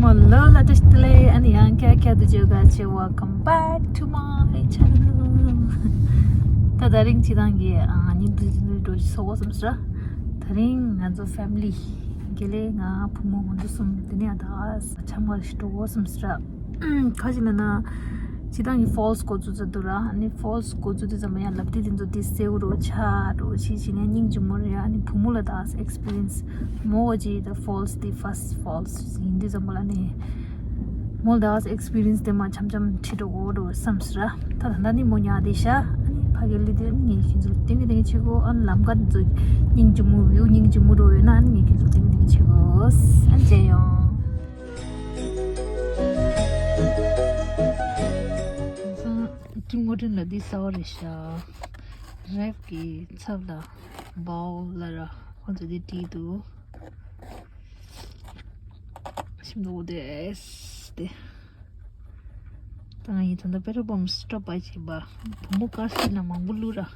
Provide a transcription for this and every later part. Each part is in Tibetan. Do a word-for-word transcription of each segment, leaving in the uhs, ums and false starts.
Hello, ལ་དྲིས་ཏེ་ལེ། ཨ་ནི་ཡང་ཁྱེད་ཁྱེད་དུ་བྱོས་ག་ཆེ། Welcome back to my channel. ད་ད་རིང་ཅི་དང་གི་ཨ་ཉིན་དུ་དུ་འགྲོ་ཞིག་སོགས་སམ་སྲ། ད་རིང་ང་ཚོ་ཕེ་མི་ལི་དགེ་ལེ་ང་བུ་མོ་ང་ཚོ་གསུམ་དེ་ནས་ད་ཆམ་ག་ཞིག་འགྲོ་སམ་སྲ། ཁ་ཅིག་ན་ན་ཅི་དང་གི་ཕོལ་སི་འགོ་བཙུགས་ཚར་འདུག་ར། ཨ་ནི་ཕོལ་སི་འགོ་བཙུགས་དུས་ཙམ་པ་ཡང་ལབ་དེ་དེ་ཚོ་དེ་སེའུ་རོ་ཆ་རོ་ཞིག་ཞིག་ནས་སྙིང་རྗེ་མོ་རེད། ཨ་ནི་བུ་མོ་ལ་ད་ཨེག་སི་པི་རི་ཡན་སི་མོ་བ་ཅིག་ད་ཕོལ་སི་དེ་ཕར་སི་ཕོལ་སི་ཡིན་དུས་ཙམ་པ་ལ་ནི་མོ་ལ་ད་ཨེག་སི་པི་རི་ཡན་སི་དེ་མ་འཆམ་འཆམ་ཁྲིད་འགྲོ་དགོས་འགྲོ་བསམ་སྲ། ད་ད་ད་ནི་མོ་ཉལ་བསྡད་ཤག་ཨ་ནི་ཕ་གི་ལི་དེ་ངས་ཁྱེད་ཚོ་སྟོན་གི་སྟོན་གི་བྱེད་དགོས། ཨ་ནི་ལམ་ཁ་དེ་ཚོ་སྙིང་རྗེ་མོ་བིའུ་སྙིང་རྗེ་མོ་འགྲོ་ཡོད་ན་ཨ་ནི་ངས་ཁྱེད་ཚོ་སྟོན་གི་སྟོན་གི་བྱེད་དགོས། ཨ་ནི་མཇལ་ཡོང་། དེང་སང་ཀྲུང་གོ་ཁྲིམས་ལ་འདི་གསར་པ་རེད་ཤག་རེབ་ཀྱི་ཚབ་ལ་བའོ་ལ་ར་ཁོང་ཚོ་འདི་བྲིས་འདུག་ཤིམ་ལོ་དེ་སྟེ། ད་ང་ཡིན་ད་ལྟ་པེ་ཊོལ་པམ་སི་ཊོབ་བྱས་པ། བུ་མོ་ཀར་ཤི་ལ་མང་པོ་བླུགས་ར།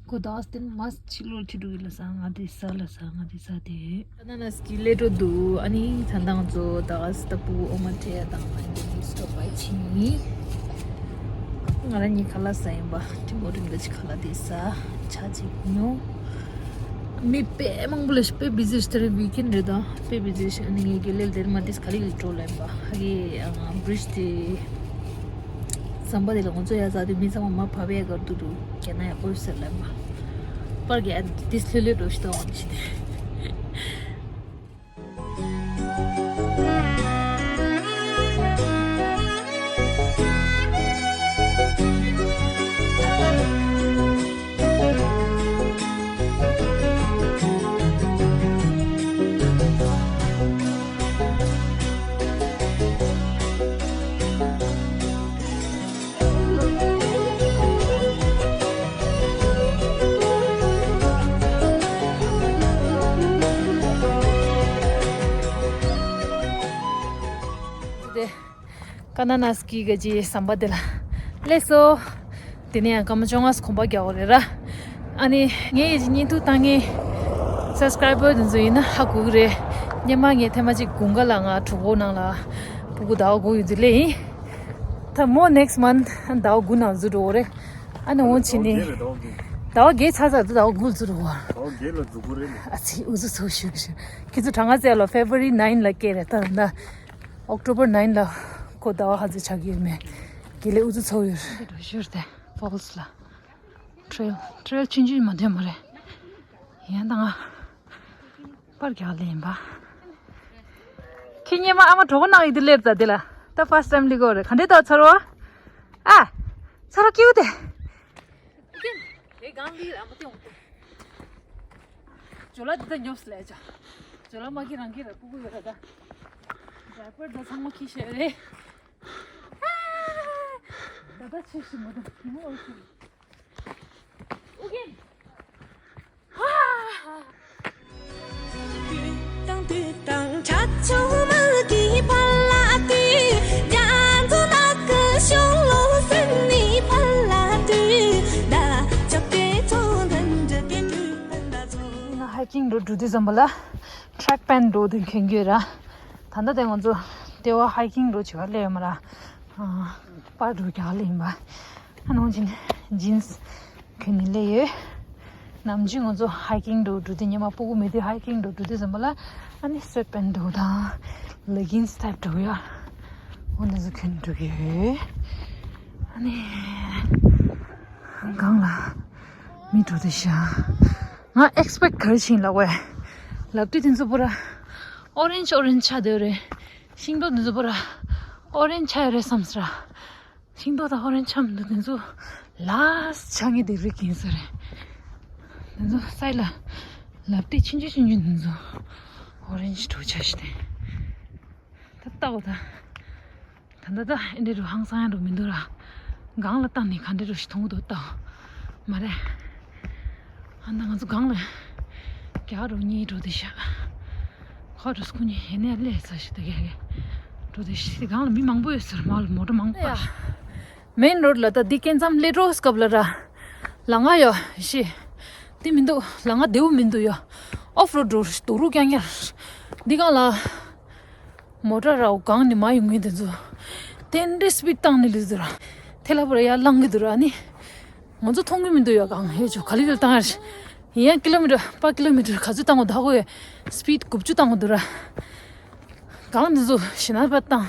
ཁོ་ད་སྟེ་མ་ཕྱི་ལོགས་ཁྲིད་འགྲོ་གི་ལ་ས་ང་དེ་ས་ལ་ས་ང་དེ་ས་དེ། ཨ་ན་ན་སི་ཀི་ལེ་འགྲོ་འདུག་ཨ་ནི་ད་ལྟ་ང་ཚོ་ད་ག་སི་ད་སྤུ་གུ་འོ་མ་སྤྲད་ཡ་དང་ཨ་ནི་སི་ཊོབ་བྱས་ཕྱིན་ཡིན། ང་རང་གཉིས་ཁ་ལག་ཟ་ཡིན་པ། ཏི་མོ་ཏི་འདི་ཅི་ཁ་ལག་དེ་ཟ་ཆ་ཅིག་ཉོ། མི་དཔེ་མང་པོ་ལ་དཔེ་བི་ཟི་ཞིག་དེ་རིང་ཝིག་ཨེན་རེད་ད། དཔེ་བི་ཟི་ཞིག་ཨ་ནི་ངའི་དགེ་ལེ་དེར་མ་དེ་ག་ལེ་ག་ལེ་འགྲོ་ལ་ཡིན་པ། ཧ་གི་བི་རི་ཇི་དེ། ཟམ་པ་དེ་ལ་ང་ཚོ་ཡ་ཟ་དུས་མི་ཚང་མ་མ་བབས་ཡ་གར་དུ་འདུག་རྒྱ་ན་ཡ་ཨོ་ཟེར་ལབ་པ། པར་གྱི་ཨ་ཏིས་ལྷོད་ལྷོད་འགྲོ་ཞིག་ཏོག་ཅི། དེ་ཀ་ན་ན་སི་ཀི་གི་ཟམ་པ་དེ་ལ་སླེབས་སོང་། དེ་ནས་ཡང་སྐར་མ་བཅོ་ལྔ་གོམ་པ་རྒྱག་དགོས་རེད་ར། ཨ་ནི་ངའི་བརྙན་ཐུང་ལྟ་མཁན་སབ་སི་ཀ་རའི་བར་དེ་ཚོ་ཡིན་ན་ཧ་གོ་གི་རེད། སྔོན་མ་ངས་ཐེངས་མ་གཅིག་དགུན་ཁ་ལ་ང་གྲོད་ཁོག་ནང་ལ་སྤུ་གུ་ཟླ་བ་དགུ་ཡོད་དུས་སླེབས་ཡིན། ད་མོ་ནེག་སི་མན་ཐི་ཟླ་བ་དགུ་ནང་འཛུལ་འགྲོ་གི་རེད། ཨ་ནི་འོང་ཕྱིན་ནི་ཟླ་བ་བརྒྱད་ཚར་ཚར་དུས་ཟླ་བ་དགུ་འཛུལ་འགྲོ་གི་རེད། ཟླ་བ་བརྒྱད་ལ་འཛུལ་གི་རེད། ཨ་ཙི་ཨུ་ཚུགས་ཚོ་ཞུ་ཞུ། ཁྱེད་ཚོ་གྲང་ང་ཚེ་ལ་ཕེབ་རུ་ཝ་རི་ནའིན་ལ་སྐྱེས་རེད། ད་ད་ཨོག་ཊོ་བར་ནའིན་ལ་ཁོ་ཟླ་བ་ཧ་ཚོད་ཆགས་ཀྱི་ཡོད་མེད་དགེ་ལེ་ཨུ་ཚུགས་ཚོ་ཡོད། འདི་འགྲོ་ཞུར་ཏེ་ཕོལ་སི་ལ། ཊེལ་ཊེལ་ཆུང་ཆུང་མ་འདོན་མ་རེད། ཡང་ད་ང་པར་རྒྱག་ལེ་ཡིན་པ། ཁྱེད་སྔོན་མ་ཨ་མ་གྲོད་ཁོག་ནང་ཡིན་དུས་སླེབས་ད་དེ་ལ། ད་ཕར་སི་ཊི་ཊེམ་སླེབས་ཀྱི་ཡོད་རེད། ག་འདྲས་ད་ཚར་བ། ཨ། ཚར་བ་སྐྱིད་པོ་དེ། དེ་གང་ལི་ར་མ་ཏེ་འོང་དེ། ཇོ་ལ་འདི་ད་ཉོབ་སི་ལས་ཅ། ཇོ་ལ་མ་ཁྱེད་རང་ཁྱེད་ར་སྤུ་གུ་ཡོད་ར་ད། ཌའི་པར་ད་ཚང་མ་ཁྱེར་ཤེས་རེད། ད་ད་ཆེ་ཞིག་མ་ད་ཉི་མ་འོ་ཞིག་ཨོ་ཁེ། ང་ཧའི་ཀིང་འགྲོ་འགྲོ་དུས་ཙམ་པ་ལ་ཊེག་པེན་འགྲོ་དུས་གྱོན་གྱི་ཡོད་ར། ད་ལྟ་དེ་ང་ཚོ་ལྟེ་བ་ཧའི་ཀིང་འགྲོ་བྱེད་པ་སླེབས་ཡོད་མ་ར། པར་འགྲོ་རྒྱག་ལེ་ཡིན་པ། ཨ་ནང་བཞིན་ཇིན་སི་གྱོན་ནས་སླེབས་ཡོད། ནམ་རྒྱུན་ང་ཚོ་ཧའི་ཀིང་འགྲོ་འགྲོ་དུས་སྔོན་མ་སྤུ་གུ་མེད་དུས་ཧའི་ཀིང་འགྲོ་འགྲོ་དུས་ཙམ་པ་ལ་ཨ་ནི་སུ་ཝེད་པེན་འདྲ་བོ་དང་ལེ་གིན་སི་ཊའིབ་འདྲ་བོ་ཡ། འོ་འདི་ཚོ་གྱོན་འགྲོ་གི་ཡོད། ཨ་ནི་སྒང་ལ་མི་འགྲོ་དུས་ཤ། ང་ཨེག་སི་པེག་ག་རེ་བྱས་ཡིན་ལབ་པས། ལབ་དུས་དེ་ཚོ་པུ་ར་ཨོ་རེན་ཇི་ཨོ་རེན་ཇི་ཆགས་བསྡད་ཡོད་རེད། ཤིང་ཏོག་དེ་ཚོ་པུ་ར་ཨོ་རེན་ཇི་ཆགས་ཡོད་རེད་བསམ་སོང་ར། ཤིང་ཏོག་དང་ཧོ་རན་ཆམ་འདུག་དེ་ཚོ་ལཱ་སི་ཊི་ཆགས་ངེས་དེ་རིགས་ཡིན་ས་རེད། དེ་ཚོ་སའི་ལ་ལབ་ཏེ་ཆུང་ཆུང་ཆུང་ཆུང་དེ་ཚོ་ཧོ་རན་ཇི་འདྲ་བོ་ཆགས་ཤི་དེ། ད་ལྟ་འོ་ད། ད་ལྟ་ད་ཨེ་འདྲ་འདྲ་ཧང་སང་ཡ་འདྲ་མི་འདུག་ར། སྒང་ལ་བཏང་ནས་ག་འདྲ་འདྲ་ཞིག་མཐོང་གི་འདུག་ལྟ། མ་རེད། ཨ་ད་ང་ཚོ་སྒང་ལ་རྒྱག་རོགས་གཉིས་འགྲོ་དེ་ཤག་ཁོ་འགྲོ་སྐུ་ཉིད་ཡེ་ནས་ལས་ས་ཞིག་ད་གས་གས་འགྲོ་དེ་ཤི་སྒང་ལ་མི་མང་པོ་ཡོད་ཟེར་མ་ལ་མོ་ཊ་མང་པོ་ཡ། མེན་རོ་ཌི་ལ་ད་འདི་སྐེ་མཚམས་སླེབས་འགྲོ་སྐབས་ལ་ར། ལ་ང་ཡོ་ཤི། འདི་མི་འདུག་ལ་ང་བདེ་བོ་མི་འདུག་ཡོ། ཨོཕ་རོ་ཌི་འགྲོ་རུ་རྐྱང་རྐྱང་། འདི་སྒང་ལ། མོ་ཊ་ར་སྒང་ནས་མར་ཡོང་མཁན་དེ་ཚོ་དེ་འདྲའི་སི་པིཌ་བཏང་ནས་སླེབས་འདུག་ར། ཐལ་བ་ར་ཡར་ལངས་ཀྱི་འདུག་ར། ཨ་ནི་ང་ཚོ་མཐོང་གི་མི་འདུག་ཡ། སྒང་ཧེ་ཆུ་ག་ལེ་ག་ལེ་བཏང་ཡ་རེད། ཡིན་ཡང་ཀི་ལོ་མི་ཊར་པ་ཀི་ལོ་མི་ཊར་ག་ཚོད་བཏང་གི་འདུག་ཧ་གོ་ཡ། སི་པིཌ་དགུ་བཅུ་བཏང་གི་འདུག་ར། སྒང་འདི་ཚོ་ཞེད་སྣང་པ་བཏང་།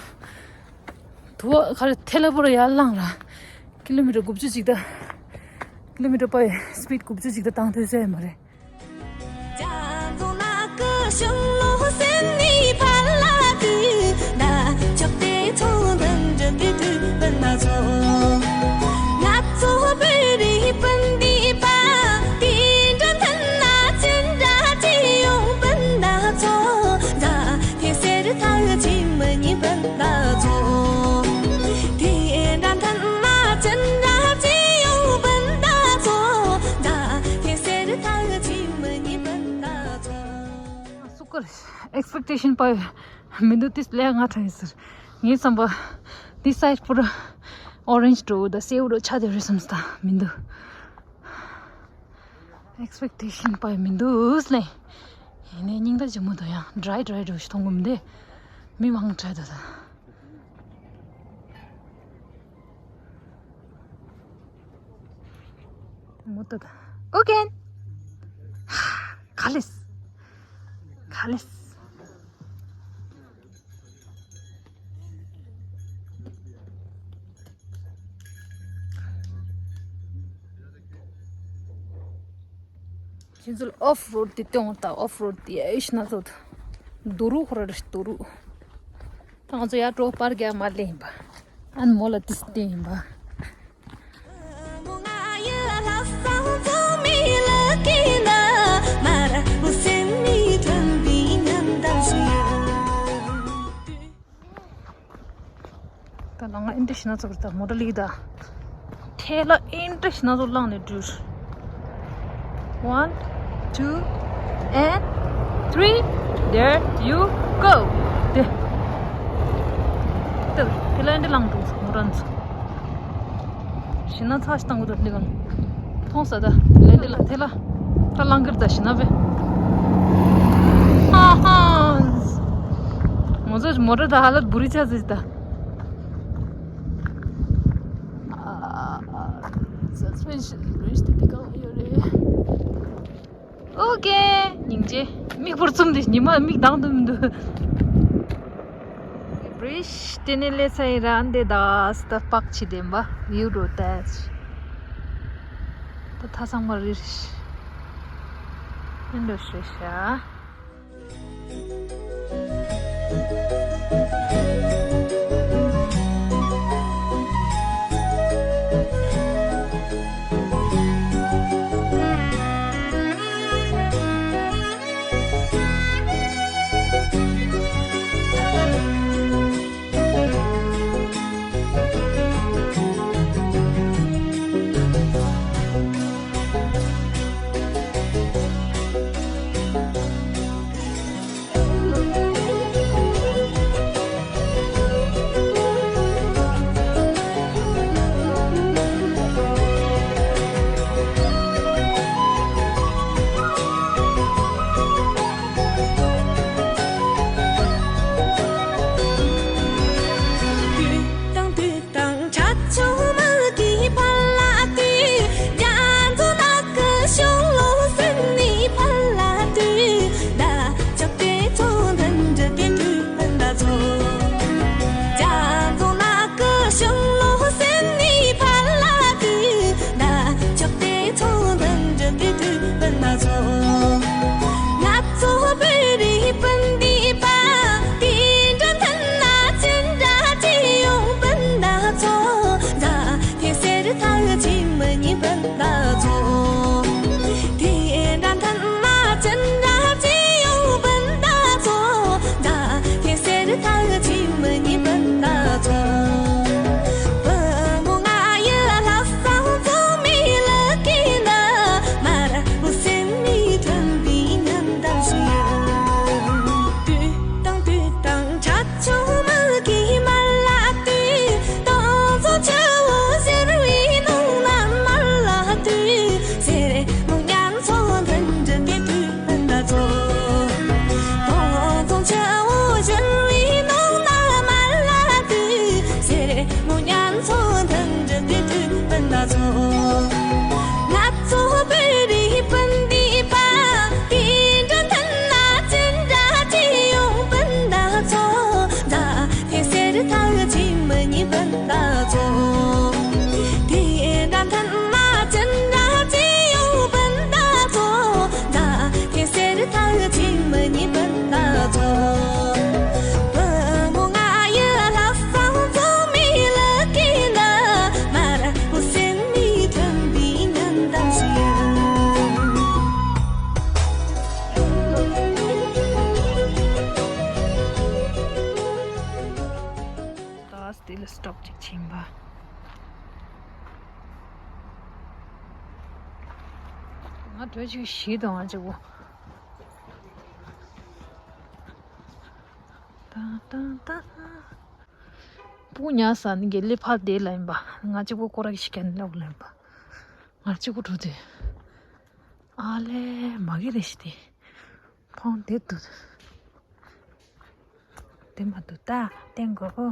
དུ་བ་ག་རེ་ཐལ་བ་ར་ཡར་ལངས་ར། ཀི་ལོ་མི་ཊར་དགུ་བཅུ་ཅིག་ད། ཀི་ལོ་མི་ཊར་པ་ཡི་སི་པིཌ་དགུ་བཅུ་ཅིག་ད་བཏང་ཐུབ་ས་ཡོད་མ་རེད། སུ་ཀར་ཨེག་སི་པེག་ཊེ་ཤན་པ་མི་འདུག་ཏིས་ལས་ང་ཁྲ་ཡིན་ཟེར། ངའི་བསམ་པ་འདི་སའི་ཌི་པུ་ར་ཨོ་རེན་ཇི་འདྲ་བོ་དང་སེའུ་འདྲ་བོ་ཆགས་བསྡད་རེད་བསམ་སྟ་མི་འདུག་ཨེག་སི་པེག་ཊེ་ཤན་པ་མི་འདུག་ལེ། ཡིན་ནའི་སྙིང་རྗེ་མོ་དང་ཡང་ཌི་རའི་ཌི་རའི་འདྲ་བོ་ཞིག་མཐོང་གི་མི་འདུག་མི་མང་དྲགས་འདུག་ད། མོ་ཏོ་ད། ཨོ་རྒན། ག་ལེས། ག་ལེས། ཁྱེད་ཚོ་ལ་ཨོཕ་རོཌ་དེ་སྟོན་འོང་ད། ཨོཕ་རོཌ་དེ་ཨེ་ཤི་ན་ཚོ་ད། རྡོ་རུག་ཁོ་ར་རེད། རྡོ་རུག་ད་ང་ཚོ་ཡར་འགྲོ་པར་རྒྱག་མ་ལེན་ཡིན་པ། ཨན་མོ་ལ་ཏིས་བསྟན་ཡིན་པ། ད་ནང་ང་ཨིན་ཏྲི་ཤི་ན་ཚོ་གི་ད་མོ་ཊ་ལི་ད། ཐལ་ལ་ཨིན་ཏྲི་ཤི་ན་ཚོ་བླངས་ནས་འགྲུལ། One, two, and three. There you go. དེ། དེ་ཐལ་ལ་ཨིན་ཏྲི་བླངས་འགྲོ་མོ་ཊ་ཚོ། ཞི་ན་ཚ་ཞིག་བཏང་གི་འདུག་འདི་གང་། མཐོང་ས་ད། ལན་འདི་ལ་ཐེ་ལ། ད་ལང་གིར་ད་ཞི་ན་བེ། ཧ་ཧ། ང་ཚོ་མོ་ཊ་ད་ཧ་ལད་བུ་རི་ཆ་ཟིག་ད། སི་སི་པེན་ཤན་རེ་ཞིག་དེ་གང་ཡོད་རེད། ཨོ་ཀེ། སྙིང་རྗེ། མིག་བུར་བཙུམ་དེ་ཉི་མ་མིག་གདངས་དུ་མི་འདུག་བྲིས་དེ་ནས་ལས་ས་ཡི་ར་འདི་དག་སྟབས་པག་ཆི་ལྡན་པ་ཡུ་རོ་ཏེ་ད་ཐ་ཚང་མ་རིར་ཨིན་འགྲོ་ཤེས་ཤ། སི་ཊོབ་ཅིག་ཕྱིན་པ། ང་བྲོས་ཅིག་ཤི་དང་ང་ཅིག་པོ། ཏང་ཏང་ཏང་། སྤུ་ཉག་ས་ནི་གེ་ལེ་ཕར་བསྡད་ལ་ཡིན་པ། ང་གཅིག་པོ་སྐོར་ར་ཞིག་གན་ལབ་ལ་ཡིན་པ། ང་གཅིག་པོ་འགྲོ་དུས། ཨ་ལེ་མ་གི་རེ་ཞིག་དེ། ཕོང་དེ་འདུག་དེ་མ་འདུག་ད་བསྟན་དགོས་གོ།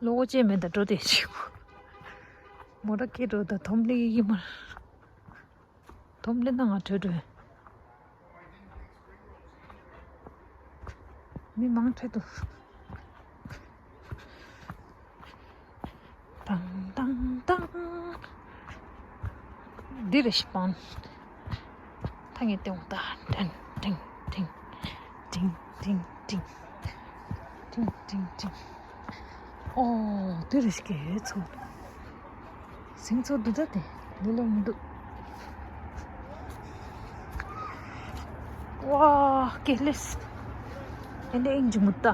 ལོ་ཅེ་མེད་ད་འགྲོ་དེ་ཞིག་མོ་ཊ་སྐད་འགྲོ་ད་དོམ་ལི་ཡི་མར། དོམ་ལི་ན་ང་བྲོས་འགྲོ། མི་མང་འཕྲད་དོ། ཏང་ཏང་ཏང་། འདི་རེ་ཞིག་པང་། ཐང་ངེ་ཏེ་འོང་ད། ཏིང་ཏིང་ཏིང་། ཏིང་ཏིང་ཏིང་། ཏིང་ཏིང་ཏིང་། ཨོ། འདི་རེ་ཞིག་གེ་ཚོ། ཟིང་ཚོ་འདུག་ད་དེ། ལོ་ལོ་མི་འདུག་ཝ། ཀེ་ལེས། ཨེ་འདྲ་ཨིན་ཇི་མུ་ཏ།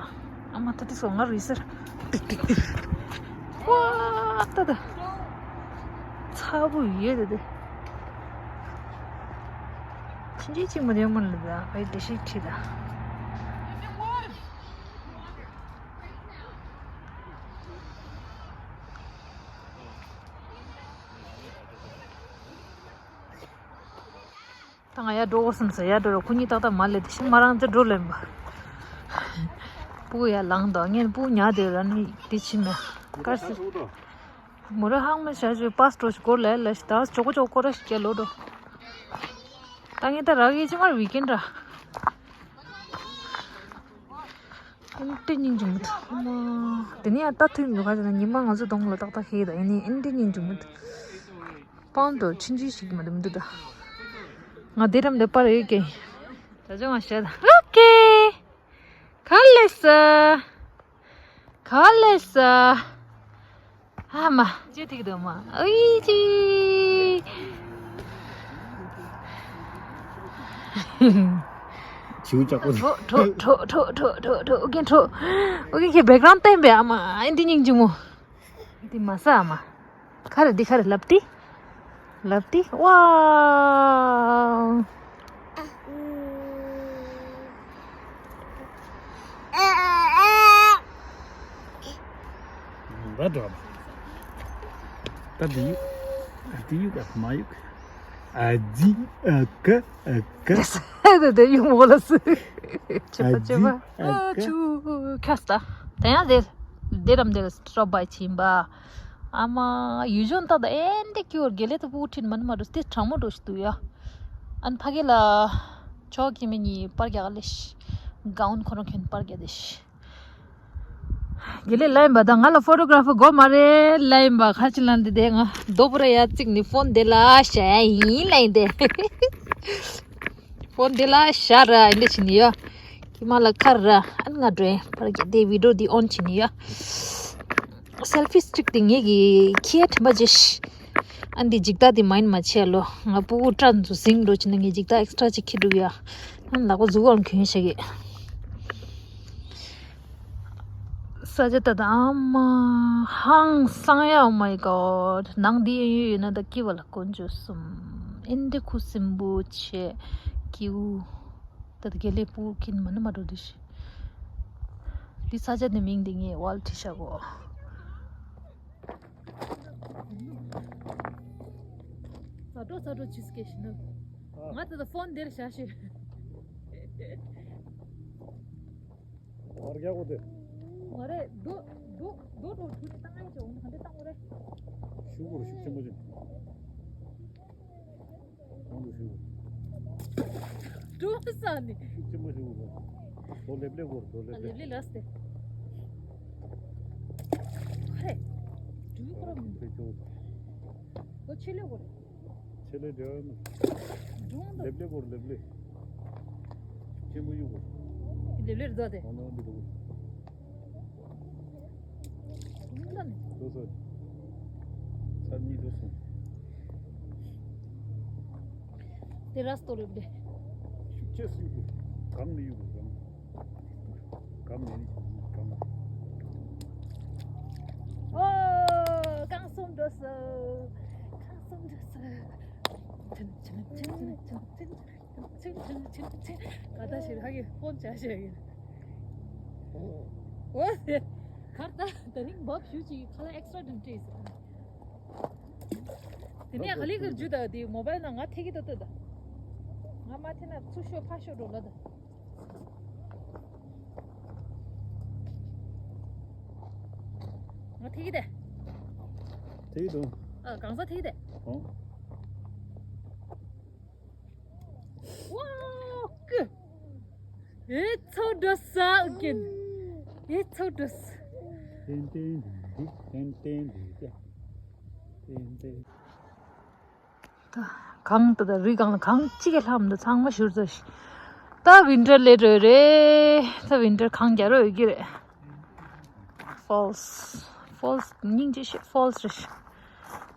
ཨ་མ་ད་དེ་སོ་ང་རུ་ཡི་སར། ཏིག་ཏིག་ཏིག་ཝ། ད་ད། ཚ་པོ་ཡོད་ད་དེ། ཕྱིན་ཅི་ཅི་མ་དེ་མ་ལ་ད་ཨེ་དེ་ཤིག་ཁྲིད་ད། ད་ང་ཡར་འགྲོ་དགོས་བསམ་ས་ཡར་འགྲོ་ར་ཁོ་གཉིས་ཏག་ཏག་མ་ལས་དེ་ཤི་མ་རང་ཚེ་འགྲོ་ལེན་པ། སྤུ་གུ་ཡར་ལངས་དོ་ངས་སྤུ་གུ་ཉལ་དེ་ར་ནི་དེ་ཕྱི་མ་དཀར་སི། མོ་ར་ཧང་མ་ཤ་ཞུ་པཱས་འགྲོ་ཞིག་སྐོར་ལས་ལ་ཞིག་ད་ཅོ་གོ་ཅོ་གོ་ར་ཞིག་སྐྱེ་ལོ་འགྲོ། ད་ངས་ད་རག་ཡེ་ཅི་མར་ཝི་ཀེན་ར། ཨིན་ཏི་སྙིང་རྗེ་མོ་ཐུ། དེ་ནས་ཡང་ལྟ་ཐུབ་མི་ཁ་ཅིག་ན་ཉི་མ་ང་ཚོ་གདོང་ལ་ཏག་ཏག་ཤེས་ད་ཡིན་ནི་ཨིན་ཏི་སྙིང་རྗེ་མོ་ཐུ། པང་དུ་ཕྱིན་ཅི་ཞིག་མ་དུམ་དུ་ད། ང་དེ་རམ་ལེ་པར་ཡོད་ཀེ། ད་ཅོ་ང་ཤད་ད། ཨོ་ཀེ། ག་ལེ་ས། ག་ལེ་ས། ཨ་མ། ཅི་ཐིག་དུ་མ། ཨི་ཅི། ཆུ་ཅག་པོ། ཁྲོ་ཁྲོ་ཨུ་གིན་ཁྲོ། ཨུ་གིན་ཁྱེད་བེག་རང་བསྟན་པས་ཨ་མ། ཨིན་ཏི་སྙིང་རྗེ་མོ། འདི་མ་ཟ་ཨ་མ། ག་རེ་འདི་ག་རེ་ལབ་ཏི། ལབ་ཏི། ཝའོ། ད་འགྲོ། ད་འདི་ཡུག་འདི་ཡུག་ཨ་མ་ཡུག་ཨ་ཛི་ཨ་ཀ་ཨ་ཀ་དེ་དེ་ཡུག་མོ་ལ་སུ། ཆེ་པ་ཆེ་པ། ཨ་ཆུ་ཁ་སྟ། དེ་ཡང་དེ་དེ་རམ་དེ་སི་ཊོབ་བྷའི་ཕྱིན་པ། ཨ་མ་ཡུལ་ལྗོངས་ད་ད་ཨེ་འདྲ་སྐྱོར་དགེ་ལེགས་ད་སྤུ་གུ་ཁྲིད་མ་ནི་མ་འགྲོ་དེ་གྲང་མོ་འགྲོ་ཞིག་འདུག་ཡ། ཨན་ཕ་གི་ལ་ཆོག་གི་མི་གཉིས་པར་རྒྱག་ལེ་ཤི། གའོན་ཁོ་རང་ཁྱོད་པར་རྒྱག་ལེ་ཤི། དགེ་ལེགས་ལ་ཡིན་པ་ད་ང་ལ་ཕོ་ཊོ་གྷ་ར་ཕར་དགོས་མ་རེད་ལ་ཡིན་པ་ཁ་ཅིག་ལ་འདི་དེ་ང་རྡོ་པོ་ར་ཡ་གཅིག་ནི་ཕོན་དེ་ལ་ཤ་ཡིན་ལ་ཡིན་དེ། ཕོན་དེ་ལ་ཤ་ར་ཡིན་དེ་ཕྱིན་ཡོད། ཁྱི་མ་ལ་ཁར་ར་ཨན་ང་འགྲོ་ཡིན་པར་རྒྱག་དེ་བི་ཌིའོ་འདི་ཨོན་ཕྱིན་ཡོད། སེལ་ཕི་སི་ཊིག་དེ་ངེད་ཀྱི་ཁྱི་ཡ་དྲན་པ་བརྗེ་ཤི། ཨན་འདི་འཇིག་ལྟ་འདི་མའིན་མ་བྱེད་ལོ། ང་སྤུ་གུ་སྐྲ་འཛུ་ཟིང་འགྲོ་ཕྱིན་ན་ངས་འཇིག་ལྟ་ཨེག་སི་ཊ་ཅིག་ཁྱི་འགྲུག་ཡ། ཨན་ལག་པ་འཛུ་གོང་གྱོན་ཤ་གི། ས་ཆ་ད་ད་ཨ་མ་ཧང་སང་ཡ། Oh my god། ནང་འདི་ཡོད་ཡོད་ན་ད་ཀི་བ་ལ་དཀོན་མཆོག་གསུམ། ཨིན་འདི་ཁུ་སིམ་པོ་ཆེ་ཀིའུ། ད་ད་དགེ་ལེགས་སྤུ་གུ་ཁྱིམ་མ་ནི་མ་འགྲོ་འདི་ཤི། འདི་ས་ཆ་འདི་མིང་འདི་ངས་ཝལ་ཁྲི་ཤ་གོ། ས་འགྲོ་ས་འགྲོ་ཆུ་སྐད་ཤི་ན། ང་ད་ད་ཕོན་འདིར་བཞག་ཤི། བར་རྒྱག་གོ་དེ། མ་རེད། རྡོ་རྡོ་རྡོ་གྲོགས་ཐུག་ནས་བཏང་ཡ་ཅིག་འོང་ན་ག་འདྲ་བཏང་གོ་རེད། ཤུགས་པོ་རེ་ཤུགས་ཆེན་པོ་ཅིག་གང་དུ་ཤུགས། འགྲོ་ས་ནི། ཤུགས་ཆེན་པོ་ཤུགས་གོ། རྡོ་ལེབ་ལེབ་གོ་རྡོ་ལེབ་ཨ་ལེབ་ལེབ། ལེབ་ལེབ་ལ་སྟེ། ག་རེ། འགྲུལ་ཁོ་ར་མི་འདུག་ཕེ་ཅོ། རྡོ་ཆེ་ལེ་གོ་རེད། ཆེ་ལེ་འདྲ་མི། སྒྲུང་དང་། ལེབ་ལེ་གོར་ལེབ་ལེ། ཆེན་པོ་ཡུ་གོ། ལེབ་ལེ་རེད་དེ། ཨ་ན་འདི་གོ། སྒྲུང་དང་ནི། དོ་སོ། ཚར་གཉིས་དོ་སོང་། དེ་ར་སྟོ་ལེབ་ལེ། ཤུགས་ཆེ་སུ་ཡུ་གོ། གང་ནས་ཡོང་གང་། གང་ནས་ནི་གང་། ཨོ། རྐང་གསུམ་འགྲོ་སོང་། རྐང་གསུམ་འགྲོ་སོང་། ཆིན་ཆིན་ཆིན་ཆིན་ཆིན་ཆིན་ཆིན་ཆིན་ཆིན་ཆིན་ཆིན། ག་ད་ཞིག་ཧ་གི་ཧོན་ཆ་ཞིག་ཡིན། ཨོ་ཟེ། གར་ད་ད་རིང་བབ་ཞུ་ཅིག་ཁ་ལ་ཨེག་སི་ཊྲ་དྲན་ཏྲེས། དེ་ནས་ག་ལི་གར་རྒྱུ་ད་དེ་མོ་བལ་ན་ང་ཐེ་གི་ད་ད་ད། ང་མ་ཐེ་ན་ཚུར་ཤོག་ཕར་ཤོག་འགྲོ་ལ་ད། ང་ཐེ་གི་ད། ཐེ་གི་འདུག་ཨ་གང་ས་ཐེ་གི་ད། ཨོ། ཝའོ་ཀི། ཨེ་ཚོ་འགྲོ་ས་ཨུ་ཀིན། ཨེ་ཚོ་འགྲོ་ས། ཏན་ཏན་འདི་ཏན་ཏན་འདི་ཏན་ཏན། ད་གངས་ད་ད་རི་སྒང་ལ་གངས་གཅིག་གི་ལྷམ་འདི་ཚང་མ་བཞུར་ཚར་ཤག་ད་ཝིན་ཊར་སླེབས་འགྲོ་རེད། ད་ཝིན་ཊར་གངས་རྒྱག་རོགས་ཡོད་ཀྱི་རེད། ཕོལ་སི། ཕོལ་སི་སྙིང་རྗེ་ཤེས། ཕོལ་སི་རེད་ཤག་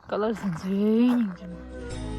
ཀ་ལར་ཟིན་ཚེ་སྙིང་རྗེ་མ།